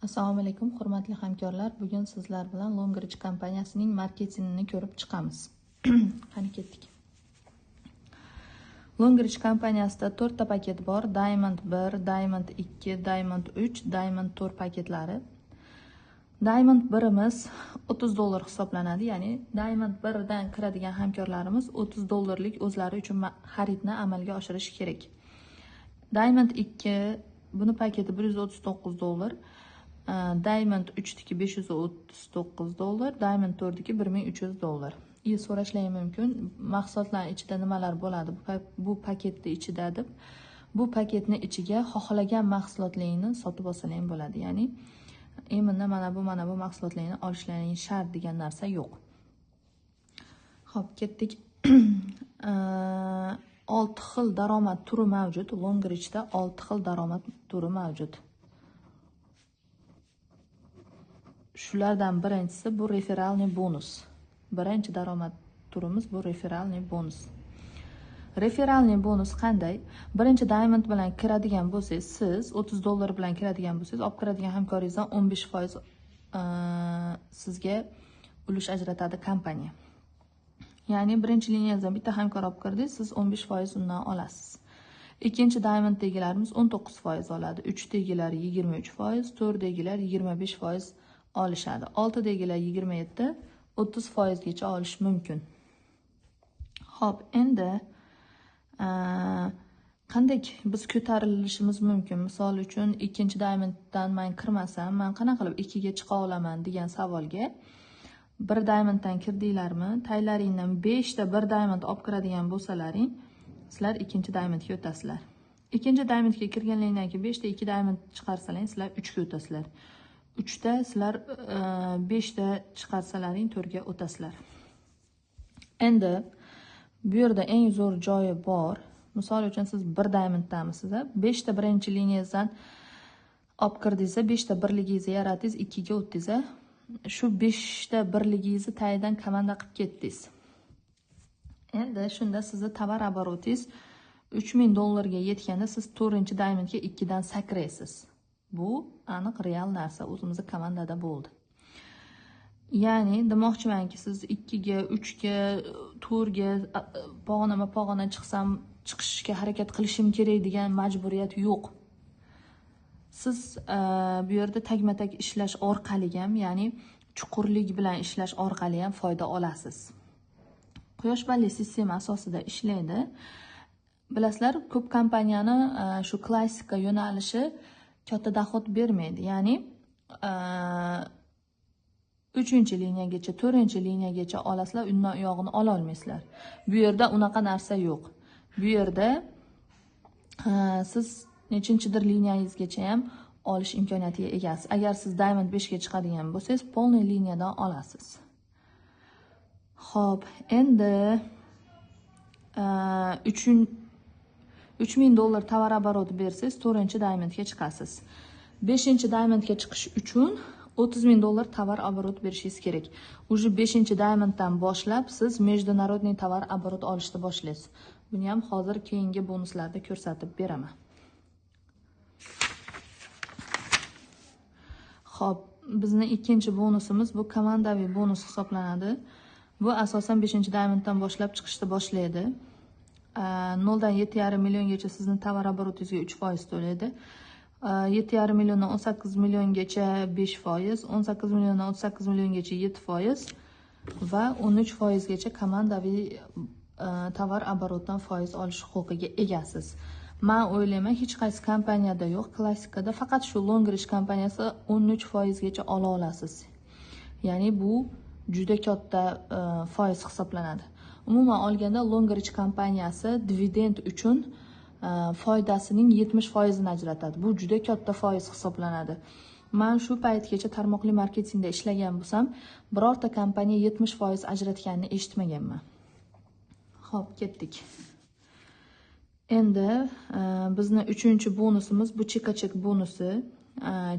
Assalomu alaykum, hurmatli hamkorlar. Bugun sizlar bilan Longrich kompaniyasining marketingini ko'rib chiqamiz. Qani ketdik. Longrich kompaniyasida 4 ta paket bor. Diamond 1, Diamond 2, Diamond 3, Diamond 4 paketlari. Diamond 1imiz $30 hisoblanadi. Ya'ni Diamond 1 dan kiradigan hamkorlarimiz $30 o'zlari uchun xaridni amalga oshirish kerak. Diamond 2 buni paketi $139. Diamond 3'diki $539, Diamond 4'diki $1300. İyi so'rashlari mumkin, mahsulotlar ichida nimalar bo'ladi bu paketni ichida deb. Bu paketni ichiga xohlagan mahsulotlaringni sotib olsalaring bo'ladi. Ya'ni imенно mana bu mahsulotlarni olishlaring shart degan narsa yo'q. Xo'p, ketdik. 6 xil daromad turi mavjud. Longrichda 6 xil daromad turi mavjud. Shulardan birinchisi bu referalniy bonus. Birinchi daromad turimiz bu referalniy bonus. Referalniy bonus qanday? Birinchi Diamond bilan kiradigan bo'lsangiz, siz $30 bilan kiradigan bo'lsangiz, olib kiradigan hamkoringizdan 15% sizga ulush ajratadi kompaniya. Ya'ni birinchi liniyangizdan bitta hamkor olib kirdingiz, siz 15% undan olasiz. Ikkinchi Diamonddagilarimiz 19% oladi, 3dagilar 23%, 4dagilar 25% olishadi. 6dagilar 27, 30% gacha olish mumkin. Xo'p, endi qanday biz ko'tarilishimiz mumkin? Misol uchun, ikkinchi Diamonddan men kirmasam, men qanaqa qilib 2 ga chiqa olaman degan savolga, bir Diamonddan kirdinglarmi, taylaringdan 5 ta bir Diamond olib kiradigan bo'lsalaring, sizlar ikkinchi Diamondga o'tasizlar. Ikkinchi Diamondga kirganlaringdan keyin 5 ta 2 Diamond chiqarsalaring, sizlar 3 ga o'tasizlar. 3 ta sizlar 5 ta chiqarsalaring 4 ga o'tasizlar. Endi bu yerda eng zo'r joyi bor. Misol uchun siz bir Diamonddamisiz, 5 ta birinchi liniyangizdan olib kirdingiz, 5 ta birligingizni yaratdingiz, 2 ga o'tdingiz. Shu 5 ta birligingizni tayidan komanda qilib ketdingiz. Endi shunda sizni tovar oborotingiz $3000 ga yetganda siz 4-Diamondga 2 dan sakraysiz. Bu aniq real narsa, o'zimizning komandada bo'ldi. Ya'ni demoqchimanki, siz 2 ga, 3 ga, 4 ga pog'onama-pog'ona chiqsam, chiqishga harakat qilishim kerak degan majburiyat yo'q. Siz bu yerda tagma-tag ishlash orqali ham, ya'ni chuqurlik bilan ishlash orqali ham foyda olasiz. Quyosh balli sistema asosida ishlaydi. Bilasizlar, ko'p kompaniyani shu klassika yo'nalishi katta dohod bermaydi. Ya'ni 3-liniyagacha, 4-liniyagacha olasizlar, undan u yog'ini ola olmaysizlar. Bu yerda unaqa narsa yo'q. Bu yerda siz nechinchidir liniyangizgacha ham olish imkoniyatiga egasiz. Agar siz Diamond 5 ga chiqadigan bo'lsangiz, polniy liniyadan olasiz. Xo'p, endi $3000 tovar oboroti bersangiz, 4-Diamondga chiqasiz. 5-Diamondga chiqish uchun $30,000 tovar oborot berishingiz kerak. Уже 5-Diamonddan boshlab siz международный tovar oborot olishni boshlaysiz. Buni ham hozir keyingi bonuslarda ko'rsatib beraman. Xo'p, bizning ikkinchi bonusimiz bu komandaviy bonus hisoblanadi. Bu asosan 5-Diamonddan boshlab chiqishni boshlaydi. 0dan 7,5 milliongacha sizni tovar oborotingizga 3% to'laydi. 7,5 milliondan 18 milliongacha 5%, 18 milliondan 38 milliongacha 7% va 13% gacha komandaviy tovar oborotdan foiz olish huquqiga egasiz. Men o'ylayman, hech qaysi kompaniyada yo'q, klassikada faqat shu Longrich kompaniyasi 13% gacha ola olasiz. Ya'ni bu juda katta foiz hisoblanadi. Umuman olganda Longrich kompaniyasi dividend uchun foydasining 70%ini ajratadi. Bu juda katta foiz hisoblanadi. Men shu paytgacha tarmoqli marketingda ishlagan bo'lsam, birorta kompaniya 70% ajratganini eshitmaganman. Xo'p, ketdik. Endi bizni 3-bonusimiz bu cheka-chek bonusi.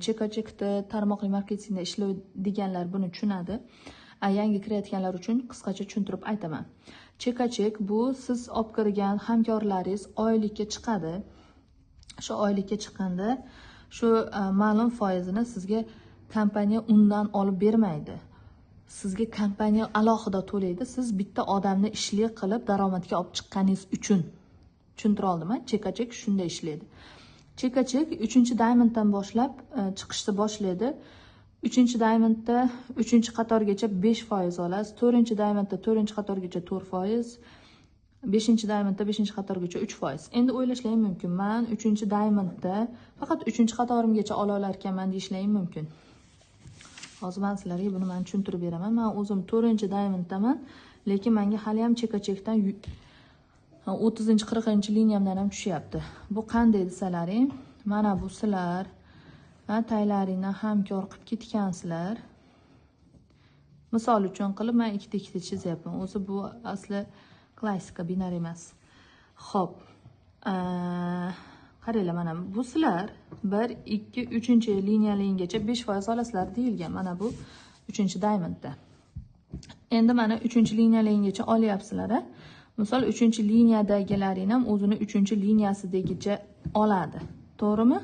Cheka-chekda tarmoqli marketingda ishlaydiganlar buni tushunadi. Yangi kirayotganlar uchun qisqacha tushuntirib aytaman. Cheka-chek bu siz olib kirgan hamkorlaringiz oylikka chiqadi. Shu oylikka chiqqanda Shu ma'lum foizini sizga kompaniya undan olib bermaydi. Sizga kompaniya alohida to'laydi. Siz bitta odamni ishli qilib daromadga olib chiqqaningiz uchun. Tushuntira oldimmi? Cheka-chek shunday ishlaydi. Cheka-chek 3-diamonddan boshlab chiqishni boshlaydi. 3-diamondda 3-qatorgacha 5% olasiz. 4-diamondda 4-qatorgacha 4%, 5-diamondda 5-qatorgacha 3%. Endi o'ylashlaring mumkin, men 3-diamondda faqat 3-qatorimgacha ola olar ekanman deyishlaring mumkin. Hozir men sizlarga buni men tushuntirib beraman. Men o'zim 4-diamonddaman, lekin menga hali ham cheka-chekdan 30-40-liniyamdan ham tushyapti. Bu qanday desalaring, mana bu sizlar taylaringdan hamkor qilib ketgansizlar. Misol uchun qilib men ikkita-ikkita chizyapman. O'zi bu asli klassika binar emas. Xo'p, qaranglar, mana bu sizlar 1, 2, 3-liniyalingacha 5% olasizlar deyilgan. Mana bu 3-diamondda. Endi mana 3-liniyalingacha olyapsizlar. Misol 3-liniyadagilaring ham o'zini 3-liniyasidagicha oladi. To'g'rimi?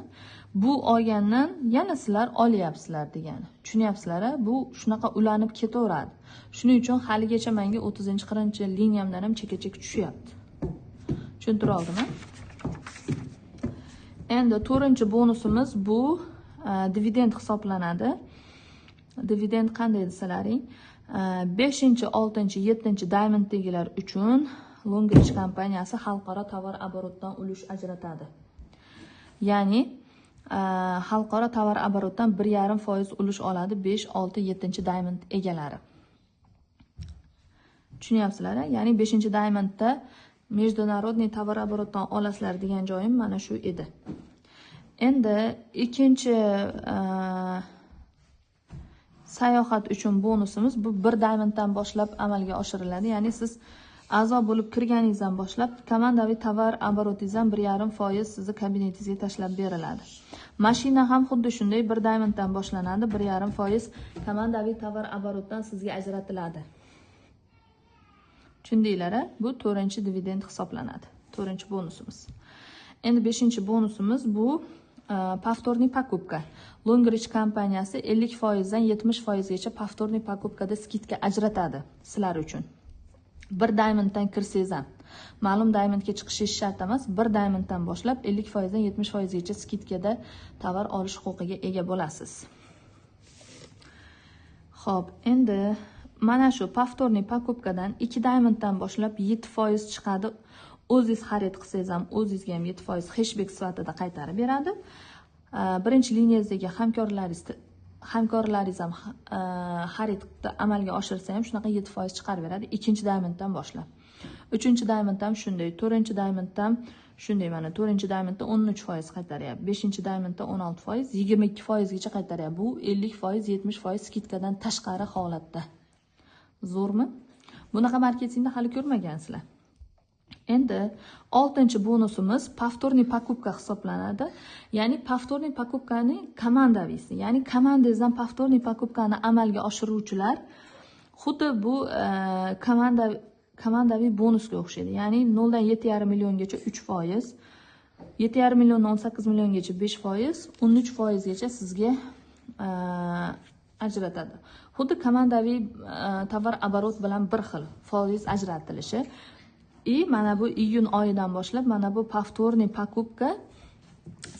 Bu olgandan yana sizlar olyapsizlar degani. Tushunyapsizlar? Bu shunaqa ulanib ketaveradi. Shuning uchun haligacha menga 30-40-liniyamdan ham cheka-chek tushyapti. Tushuntira oldimmi? Endi 4-bonusimiz bu dividend hisoblanadi. Dividend qanday desalaring, 5-, 6-, 7 diamonddagilar uchun Longrich kompaniyasi xalqaro tovar oborotdan ulush ajratadi. Ya'ni xalqaro tovar oborotdan 1,5% ulush oladi 5, 6, 7 diamond egalari. Tushunyapsizlar? Ya'ni 5 diamondda международный tovar oborotdan olasizlar degan joyim mana shu edi. Endi ikkinchi sayohat uchun bonusimiz bu 1 diamonddan boshlab amalga oshiriladi. Ya'ni siz a'zo bo'lib kirganingizdan boshlab komandaviy tovar oborotingizdan 1,5% sizni kabinetingizga tashlab beriladi. Mashina ham xuddi shunday 1 diamonddan boshlanadi, 1,5% komandaviy tovar oborotdan sizga ajratiladi. Tushundinglar-a? Bu 4-dividend hisoblanadi. 4-bonusimiz. Endi 5-bonusimiz bu повторный покупка. Longrich kompaniyasi 50% dan 70% gacha повторный покупкада skidka ajratadi sizlar uchun. 1 diamonddan kirsangiz ham, ma'lum diamondga chiqishingiz shart emas, 1 diamonddan boshlab 50% dan 70% gacha skidkada tovar olish huquqiga ega bo'lasiz. Xo'p, endi mana shu повторный покупкадан 2 diamonddan boshlab 7% chiqadi. O'zingiz xarid qilsangiz ham o'zingizga ham 7% cashback sifatida qaytarib beradi. Birinchi liniyangizdagi hamkorlaringiz ham xaridni amalga oshirsa ham shunaqa 7% chiqarib beradi 2 diamonddan boshlab. 3 diamonddan shunday, 4 diamonddan shunday, mana 4 diamondda 13% qaytaryapti, 5 diamondda 16%, 22% gacha qaytaryapti. Bu 50%, 70% skidkadan tashqari holatda. Zo'rmi? Bunaqa marketingda hali ko'rmagansizlar. Endi 6-bonusimiz повторный покупка hisoblanadi. Ya'ni повторный покупкani komandaviysi, ya'ni komandangizdan повторный покупкani amalga oshiruvchilar xuddi bu komandaviy bonusga o'xshaydi. Ya'ni 0 dan 7,5 milliongacha 3%, 7,5 milliondan 18 milliongacha 5%, 13% gacha sizga ajratadi. Xuddi komandaviy tovar oborot bilan bir xil foiz ajratilishi. И mana bu iyun oyidan boshlab mana bu повторный покупка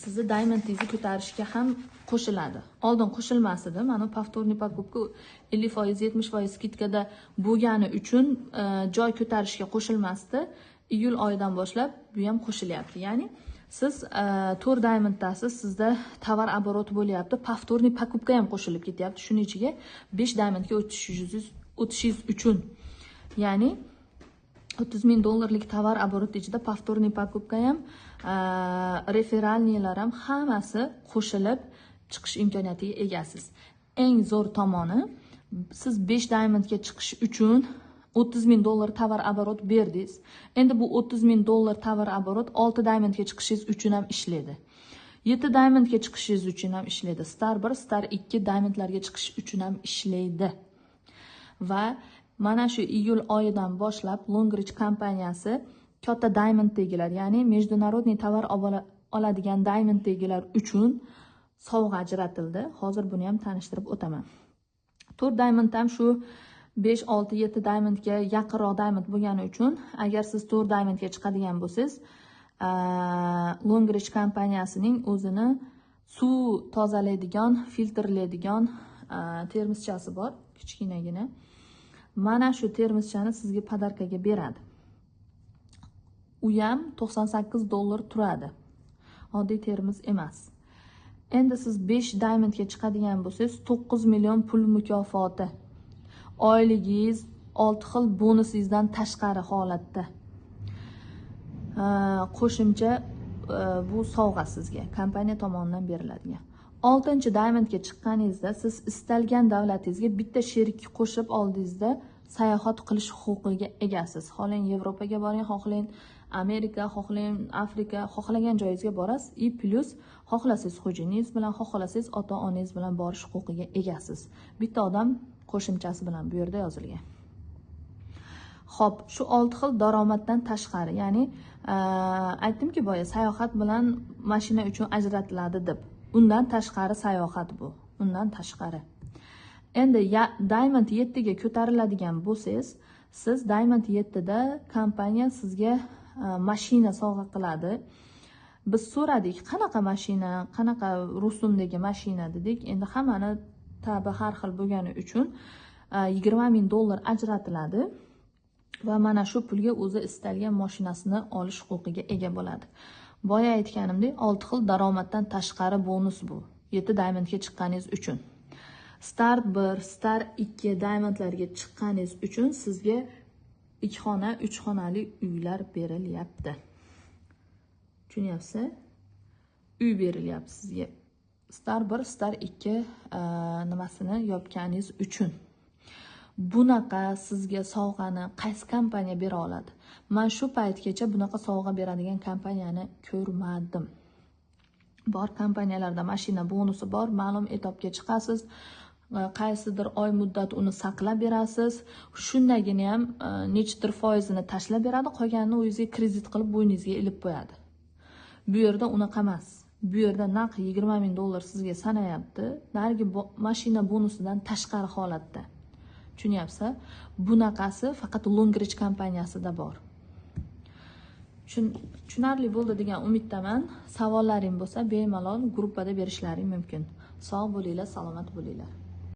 sizni diamondingizni ko'tarishga ham qo'shiladi. Oldin qo'shilmas edi. Mana bu повторный покупка 50%, 70% skidkada bo'lgani uchun joy ko'tarishga qo'shilmasdi. Iyul oyidan boshlab bu ham qo'shilyapti. Ya'ni siz 4 diamonddasiz, sizda tovar oborot bo'lyapti, повторный покупка ham qo'shilib ketyapti. Shuning ichiga 5 diamondga o'tishingiz uchun. Ya'ni 30 ming dollarlik tovar oboroti ichida повторный покупка ham, referalniyalar ham hammasi qo'shilib chiqish imkoniyatiga egasiz. Eng zo'r tomoni, siz 5 diamondga chiqish uchun 30 ming dollar tovar oborot berdingiz. Endi bu 30 ming dollar tovar oborot 6 diamondga chiqishingiz uchun ham ishlaydi. 7 diamondga chiqishingiz uchun ham ishlaydi. Star 1, Star 2 diamondlarga chiqish uchun ham ishlaydi. Va mana shu iyul oyidan boshlab Longrich kompaniyasi katta diamonddagilar, ya'ni международный tovar oladigan diamonddagilar uchun sovg'a ajratildi. Hozir buni ham tanishtirib o'taman. 4 diamond ham shu 5, 6, 7 diamondga yaqinroq diamond bo'lgani uchun, agar siz 4 diamondga chiqadigan bo'lsangiz, Longrich kompaniyasining o'zini suv tozalaydigan, filtrlaydigan termoschasi bor, kichkinagina. Mana shu termoschani sizga podarkaga beradi. U ham $98 turadi. Oddiy termos emas. Endi siz 5 diamondga chiqadigan bo'lsangiz, 9 million pul mukofoti. Oyligingiz 6 xil bonusingizdan tashqari holatda qo'shimcha bu sovg'a sizga kompaniya tomonidan beriladigan. 6 diamondga chiqqaningizda siz istalgan davlatingizga bitta sherik qo'shib oldingizda sayohat qilish huquqiga egasiz. Xohlang Yevropaga boring, xohlang Amerika, xohlang Afrika, xohlagan joyingizga borasiz. I plus xohlasangiz xo'jayiningiz bilan, xohlasangiz ota-onangiz bilan borish huquqiga egasiz. Bitta odam qo'shimchasi bilan bu yerda yozilgan. Xo'p, shu 6 xil daromaddan tashqari, ya'ni aytdimki boya sayohat bilan mashina uchun ajratiladi deb. Undan tashqari sayohat bu. Undan tashqari. Endi Diamond 7 ga ko'tariladigan bo'lsangiz, siz Diamond 7 da kompaniya sizga mashina sovg'a qiladi. Biz so'radik, qanaqa mashina, qanaqa rusumdagi mashina dedik. Endi hammani tabi har xil bo'lgani uchun $20,000 ajratiladi va mana shu pulga o'zi istalgan mashinasini olish huquqiga ega bo'ladi. Boya aytganimdek, 6 xil daromaddan tashqari bonus bu. 7 diamondga chiqqaningiz uchun. Star 1, Star 2 diamondlarga chiqqaningiz uchun sizga 2 xona, 3 xonali uylar berilyapti. Tushunyapsiz? Uy berilyapti sizga. Star 1, Star 2 nimasini yopganingiz uchun. Bunaqa sizga sovg'ani qaysi kompaniya bera oladi? Men shu paytgacha bunaqa sovg'a beradigan kompaniyani ko'rmadim. Bor kompaniyalarda mashina bonusi bor, ma'lum etapga chiqasiz, qaysidir oy muddat uni saqlab berasiz, shundagina ham nechidir foizini tashlab beradi, qolganini o'zingizga kredit qilib bo'yningizga ilib qo'yadi. Bu yerda unaqa emas. Bu yerda naq $20,000 sizga sanayapti, narigi mashina bonusidan tashqari holatda. Tushunyapsiz? Bunaqasi faqat Longrich kompaniyasida bor. Tushunarli bo'ldi degan umiddaman. Savollaring bo'lsa, bemalol gruppada berishlaring mumkin. Sog' bo'linglar, salomat bo'linglar.